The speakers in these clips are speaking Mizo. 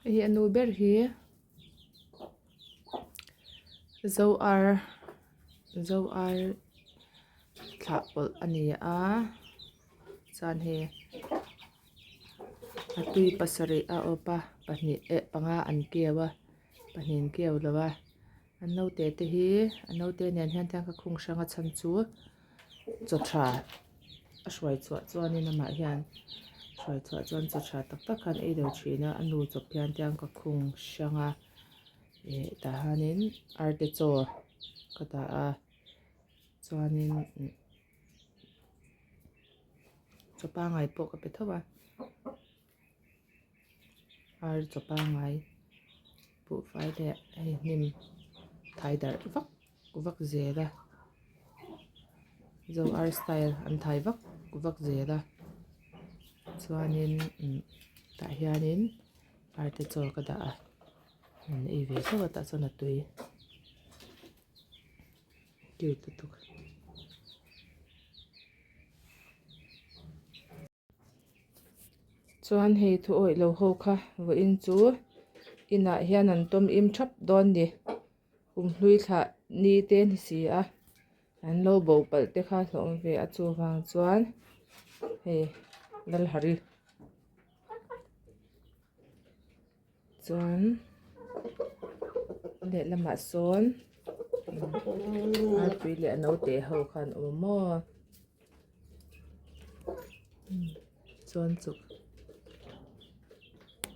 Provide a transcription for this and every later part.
Hei hi a nu ber hi zo ar zo ar thlah pawlh a ni a chuan hei a tui pasarih a awp a pahnih eh panga an keu a pahnih an keu lo a a naute te hi a naute nen hian tiang ka khung hrang a chhan chu chaw tha a hruai chhuah chuanin amah hian hruai chhuah chuan chaw tha tak tak khan ei lo thin a a nu chawp hian tiang ka khung hrang a ih tah hianin arte chaw ka dah a chuanin chaw pangai pawh ka pe tho a ar chaw pangai buhfai leh hei hnim thai darh vak vak zel a zo ar style an thai vak vak zel a chuanin tah hianin arte chaw ka dah a an ei ve zauh a tah chuan a tui cute lutuk. Chuan hei thu awih lo ho kha vawiin chu inah hian an tawm im thap dawn ni. Kumhlui thlah ni te ni si a, an lo bo palh te kha hlawm ve a chuvang chuan hei Lalhari chuan lehlamah sawn arpui leh a naute ho kha an awm a maw. Chuan chuk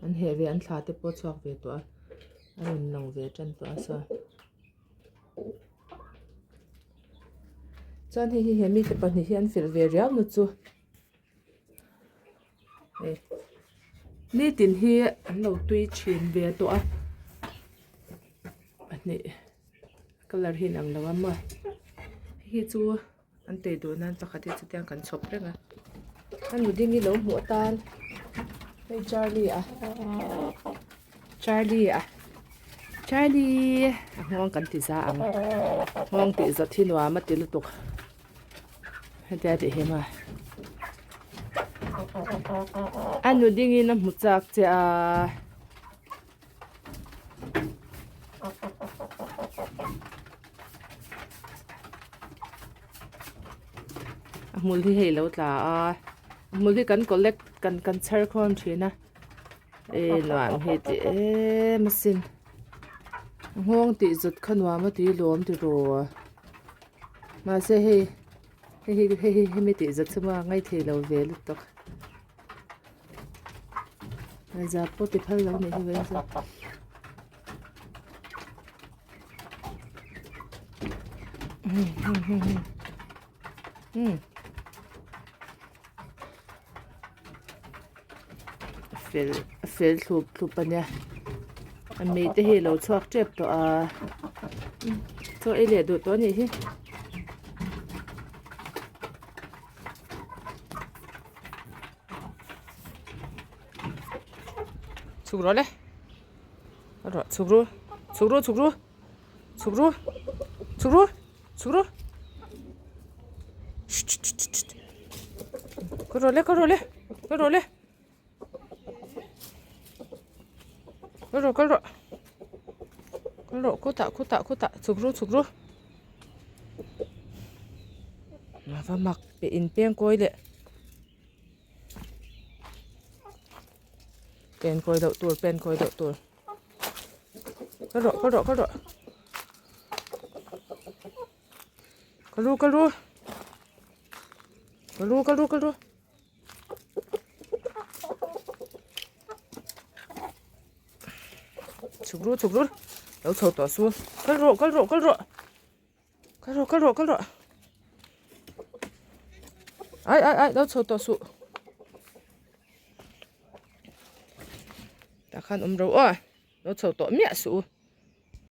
an heh ve an thla te pawh a chhuak ve tawh a a rawn lang ve tan tawh a saw chuan hei hi he mite pahnih hi an fel ve riau na chu hei nitin hi an lo tui thin ve tawh a pahnih colour hi inang lo a maw hei hi chu. An tei duh nan pakhat hi chutiang kan chhawp reng a a nu ding hi lo hmuh atan hei Charlie a Charlie a Charlie a nghawng kan ti za ang nghawng tih zawt hi nuam a ti lutuk hetia tih hi maw a nu ding in a hmu chak che a. A hmul hi hei lo tla a a hmul hi kan collect kan kan chher khawm thin a eh nuam hi ti em asin nghawng tih zut kha nuam a ti lawm ti rawh mahse hei hei hi hei hi hemi tih zat chu maw ngaithei lo ve lutuk. Za pawh ti phal lo nih hi vei chu. Fel fel thlup thlup a nia a mei te hi a lo chhuak tep tawh a chaw ei leh duh tawh a nih hi. Chhuk rawh le rawh chhuk ru chhuk ru chhuk ru chhuk ru chhuk ru chhuk ru khaw rawh le khaw rawh le khaw rawh le kal rawh kal rawh kal rawh khutah khutah khutah chhuk ru chhuk ru va mak pe in peng kawi leh. Pen kawi deuh tur pen kawi deuh tur kal rawh kal rawh kal rawh kal ru kal ru kal ru kal ru kal ru chhuk ru chhuk ru lo chho tawh su kal rawh kal rawh kal rawh. Kal rawh kal rawh kal rawh ai ai ai lo chho tawh suh tah khan awm ro aw lo chho tawh miah suh u.